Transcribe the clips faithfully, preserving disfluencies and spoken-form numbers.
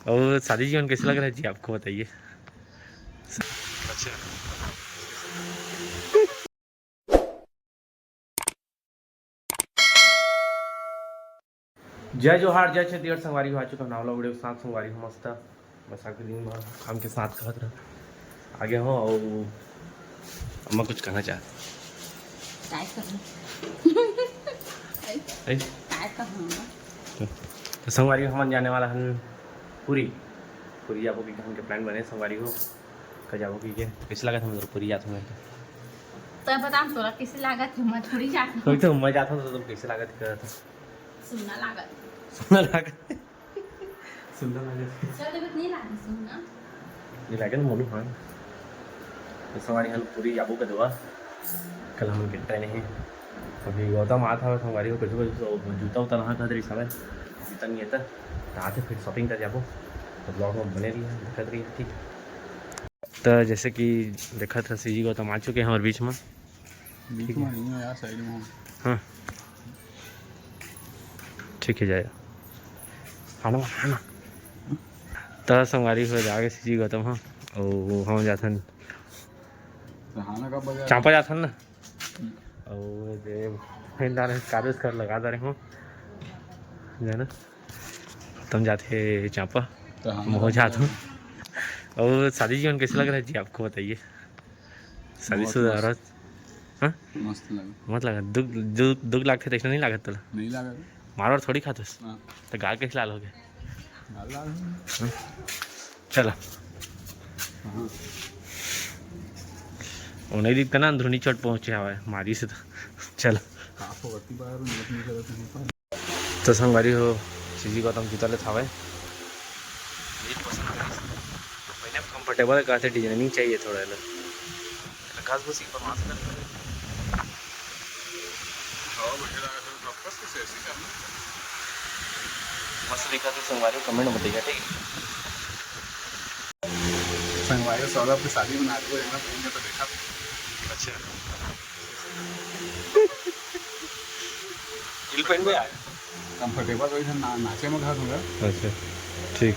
और शादी जीवन कैसे लग रहा है जी आपको, बताइए। अच्छा। जय जोहार, जय छत्तीसगढ़ संगवारी हो। आ चुका नावला उड़े साथ संगवारी हो, मस्त बरसात के दिन में हम के साथ कहत रह आगे हो। और अम्मा कुछ कहना चाहत? काय कहूँ? ऐ? काय कहूँ? तो संगवारी हो, हमन जाने वाला हन पूरी। पूरी जाबो कि हमन के प्लान बने संगवारी हो, का जाबो कि के कैसे लागत हमन पूरी जात हमें? तो बता हम तोरा कैसे लागत है, मैं थोड़ी जात हूँ। तो मैं जात हूँ तो तुम कैसे लागत है? सुन्ना लागत। सुन्ना लागत। सुन्ना लागत। चल, देवत नहीं लागत सुन्ना। ये लागे ना मोनू, हाँ। तो संगवारी हन पूरी जाबो का दुआ। कल हमन के ट्रेन है। अभी गौतम आत हवे संगवारी हो, कुछ कुछ जूता उता नहा खातिर हवे। जूता नहीं आता। तो आते फिर शॉपिंग कर जाबो। तो ब्लॉग में बने रहिए, दिखत रहिए, ठीक है। तो जैसे कि देखत रह, सीजी गौतम आ चुके हैं हमारे बीच में। बीच में नहीं है यार, साइड में। हाँ, ठीक है, जाए। हाँ ना, हाँ ना। तो संगवारी हो जाके सीजी गौतम, हाँ। और हम जाथन तो हाँ ना, कब बजा? चांपा जाथन ना। हम्म। और दे, फिर दारे कागज कर लगा दे रहे हूँ, है ना। तुम जाते चांपा, तो हाँ, मैं हो जाता हूँ। और शादी जीवन कैसे लग रहा है जी आपको, बताइए। शादी बहुत शुदा मस्त। औरत, हाँ? मस्त लगे। मत लगा, दुख, दुख, दुख लागथे तैसे नहीं लागत तोला? नहीं लागत। मार वार थोड़ी खातस। हाँ। तो गाल कैसे लाल हो गया? गाल लाल हो गया। हाँ? चला। हाँ। वो नहीं दिखता ना, अंदरूनी चोट पहुँचे हवा है, मारी से तो। चला। साफ होती बाहर, नजर नहीं करत नहीं पाए। तो संगवारी हो, सीजी गौतम जूता लेत हावय। ये पसंद है। पहने में कंफर्टेबल है, कहते डिजाइनिंग चाहिए थोड़ा एला। एला घास भूसी पर मास्क कर। हवा बैठे लगा तो वापस कुछ ऐसे करना। मस्त दिखा तो संगवारी हो, कमेंट में बताइए, ठीक है? संगवारी हो, सौरभ के शादी में नाचबो, एला पहन के तो देखा। अच्छा। हिल पहन में आया। कंफर्टेबल होई था ना, नाचे में घास होगा। अच्छा, ठीक।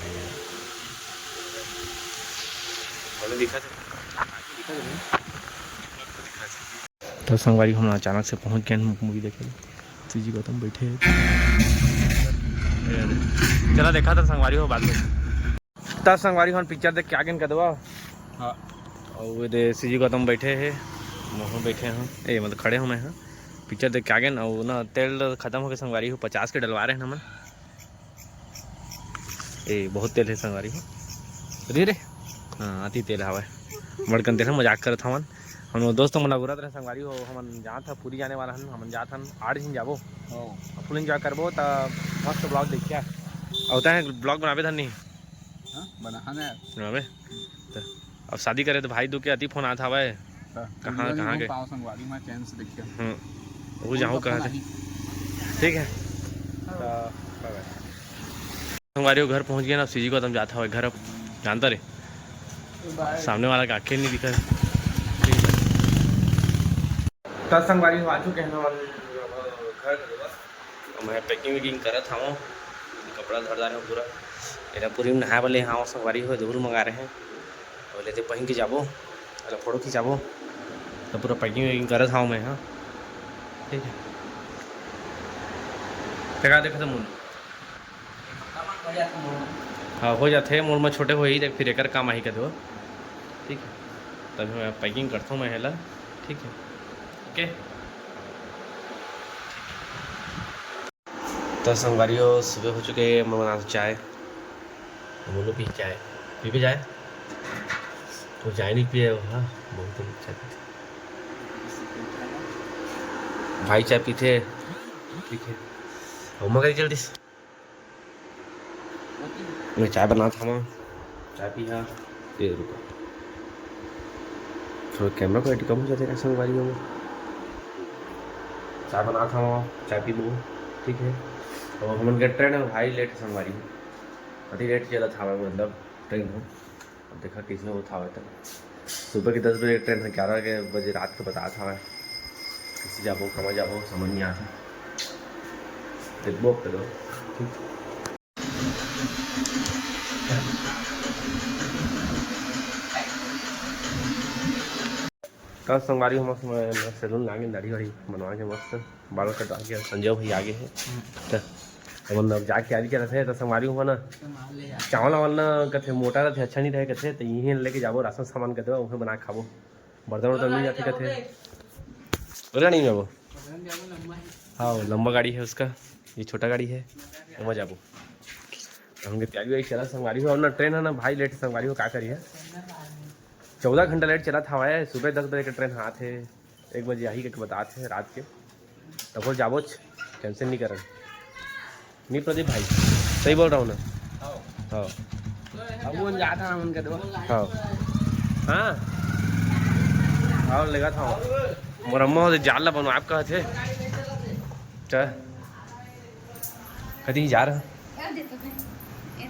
बोले दिखा दे। दिखा दे। तो संगवारी, हम अचानक से पहुंच गए हैं मूवी देखे। सीजी गौतम बैठे हैं। चला देखा था संगवारी हो बाद में। तब संगवारी, हम पिक्चर देख के आ गेन कदवा। हाँ। और वो दे सीजी गौतम बैठे हैं, मोहन बैठे हैं, ए मतलब खड़े हो मैं हैं। पिक्चर देख के आ गेन और ना तेल खत्म हो गए संगवारी हो, पचास के डलवा रहे हैं हमन। ए बहुत तेल है संगवारी हो। अरे रे, हाँ अति तेल हवा है। बड़कन तेल है, मजाक करत हवन। हम दोस्त मन अगुरत रहे संगवारी हो, हमन जात ह पूरी जाने वाला हन, हमन जात हन आठ झिन जाबो। हाँ। फुल एंजॉय करबो, त मस्त ब्लॉग देखिया। और तैं ब्लॉग बनाबे धन नहीं? हाँ, बनाना है। बनाबे? त अब शादी करे तो भाई दू के अति फोन आत हवय। हाँ, कहाँ, कहाँ के? पाओ संगवारी में चैन से देखिए। हम्म, वो जाऊँ कहाँ थे? ठीक है। तो बाय बाय। संगवारी हो घर पहुँच गए ना, सीजी गौतम जात हवय घर, अब जानता रे। बाय। सामने वाला के आँखें नहीं दिखा। ठीक है। त संगवारी हो आ चुके हैं हमन घर। अब मैं पैकिंग वैकिंग करत हवं, कपड़ा धर डारे हवं पूरा। एला पूरी में नहाए वाले हवं संगवारी हो, धूल मंगा रहे हैं। अब लेते पहन के जाबो, अरे फोटो खिंचाबो। तो पूरा पैकिंग वैकिंग करत हवं मैं, हाँ। ठीक है। देखा, देखा तो मुन। हाँ, हो जाथे, मोर में छोटे होही, देख, फिर एकर काम आही कदो। ठीक है, तभी मैं पैकिंग करता हूँ मैं हेला। ठीक है, ओके। तो संगवारी हो, सुबह हो चुके हैं, मैं बना चाय, बोलो पी चाय, पी भी चाय, वो चाय नहीं पिए, हाँ, बहुत ही चाय पीते। भाई चाय पीते, ठीक है, और मगर जल्दी से मैं चाय बनात हवं, चाय पीहा। ए, रुको, थोड़ा कैमरा क्वालिटी कम हो जाथे का संगवारी हो। चाय बनात हवं, चाय पीबो, ठीक है। और हमन के ट्रेन है भाई, लेट संगवारी हो, अति लेट चलत हवय, मतलब ट्रेन हो। अब देखा कैसे होत हवय त। सुबह के दस बजे के ट्रेन है, ग्यारह के बजे रात के बतात हवय। कैसे जाबो, कहाँ जाबो, समझ नहीं आत हे। देखबो अब तक। ठीक। त संगवारी हो, मस्त मैं सैलून लागे, दाढ़ी वाढ़ी बनवा के मस्त बाल कटवा के संजय भाई आगे हे। त हमन अब जाके तैयारी करत हे। त संगवारी हो ना, चावल वावल ना कथे मोटा रथे, अच्छा नहीं रहे कथे, त इहे लेके जाबो राशन सामान कथे, उहे बना के खाबो। बर्तन वर्तन नहीं जाते कथे। ओला नहीं जाबो। हाँ, लंबा गाड़ी है उसका, ये छोटा गाड़ी है, ओमा जाबो। हमके तैयारी वारी चला संगवारी हो, अब ना ट्रेन है ना भाई, लेट संगवारी हो, का करी है? चौदह घंटा लेट चलत हवय। सुबह दस बजे के ट्रेन ह आथे, एक बजे आही के बतात हे रात के, तब हो जाबोच, टेंशन नहीं करन। नहीं प्रदीप भाई, सही बोल रहा हूँ ना? हाँ। अब वो जात हन उनके दो। हाँ। हाँ। और लेगा था मोर अम्मा हो जाल ला बनवाब कहा थे। चल। कहीं जा रहा?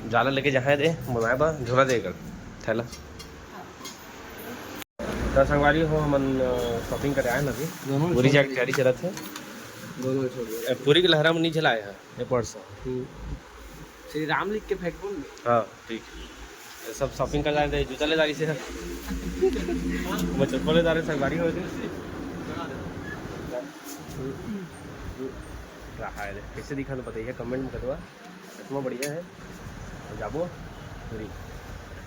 जाल ला लेके जहाँ दे, बनवाए बा, झोला दे कर, थैला। त संगवारी हो, हमन, अ, shopping करे आए ना अभी। दोनों पूरी छोड़ जाके दे। तैयारी चलत हे। दोनों छोड़ दे। ए, पूरी के लहरा में नहीं झेलाए हे, ये पर्स। हम्म। श्री राम लिख के फेंक बोल। हाँ, ठीक। ये सब shopping कर जाए थे, जूता ले जा रही से। मैं चप्पल ले जा रहे, संगवारी हो थे। रहा है, कैसे दिखा तो बताइए, comment में बतवा। चश्मा बढ़िया है, तो जाबो,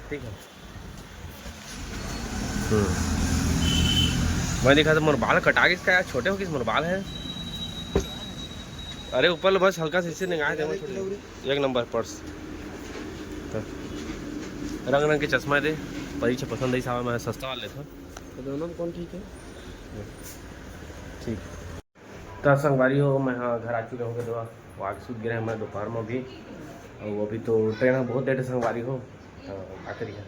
ठीक है। हम्म। मैं देखा तो मोर बाल कटा गिस का यार, छोटे हो गिस मोर बाल है। अरे ऊपर ले बस हल्का से इससे निगाह दे, छोटे। एक नंबर पर्स। तो रंग रंग के चश्मा दे, परीक्षा पसंद आई सावा, मैं सस्ता वाला लेता। तो दोनों में कौन ठीक है? ठीक। त संगवारी हो, मैं ह घर आ चुके होंगे, तो वाग सूत गिरे मैं दोपहर में भी। और अभी तो ट्रेन ह बहुत लेट है संगवारी हो, तो का करिए,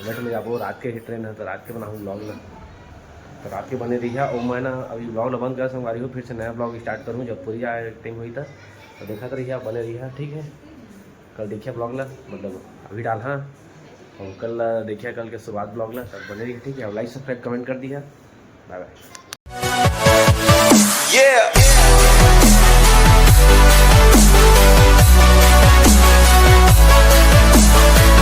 लेट में जाबो, रात के ही ट्रेन है, तो रात के बनाऊँ ब्लॉग ना, तो रात के बने रहिए। और मैं ना अभी ब्लॉग ला बंद कर संगवारी हो, फिर से नया ब्लॉग स्टार्ट करूँ जब पूरी जाए टाइम हुई, तो, तो देखा तो रहिए, बने रहिए, ठीक है। कल देखिए ब्लॉग ला, मतलब अभी डाल, हाँ, और कल ला देखिए, कल के शुरुआत ब्लॉग ला, तब बने रहिए, ठीक है। और लाइक सब्सक्राइब कमेंट कर दिया, बाय बाय।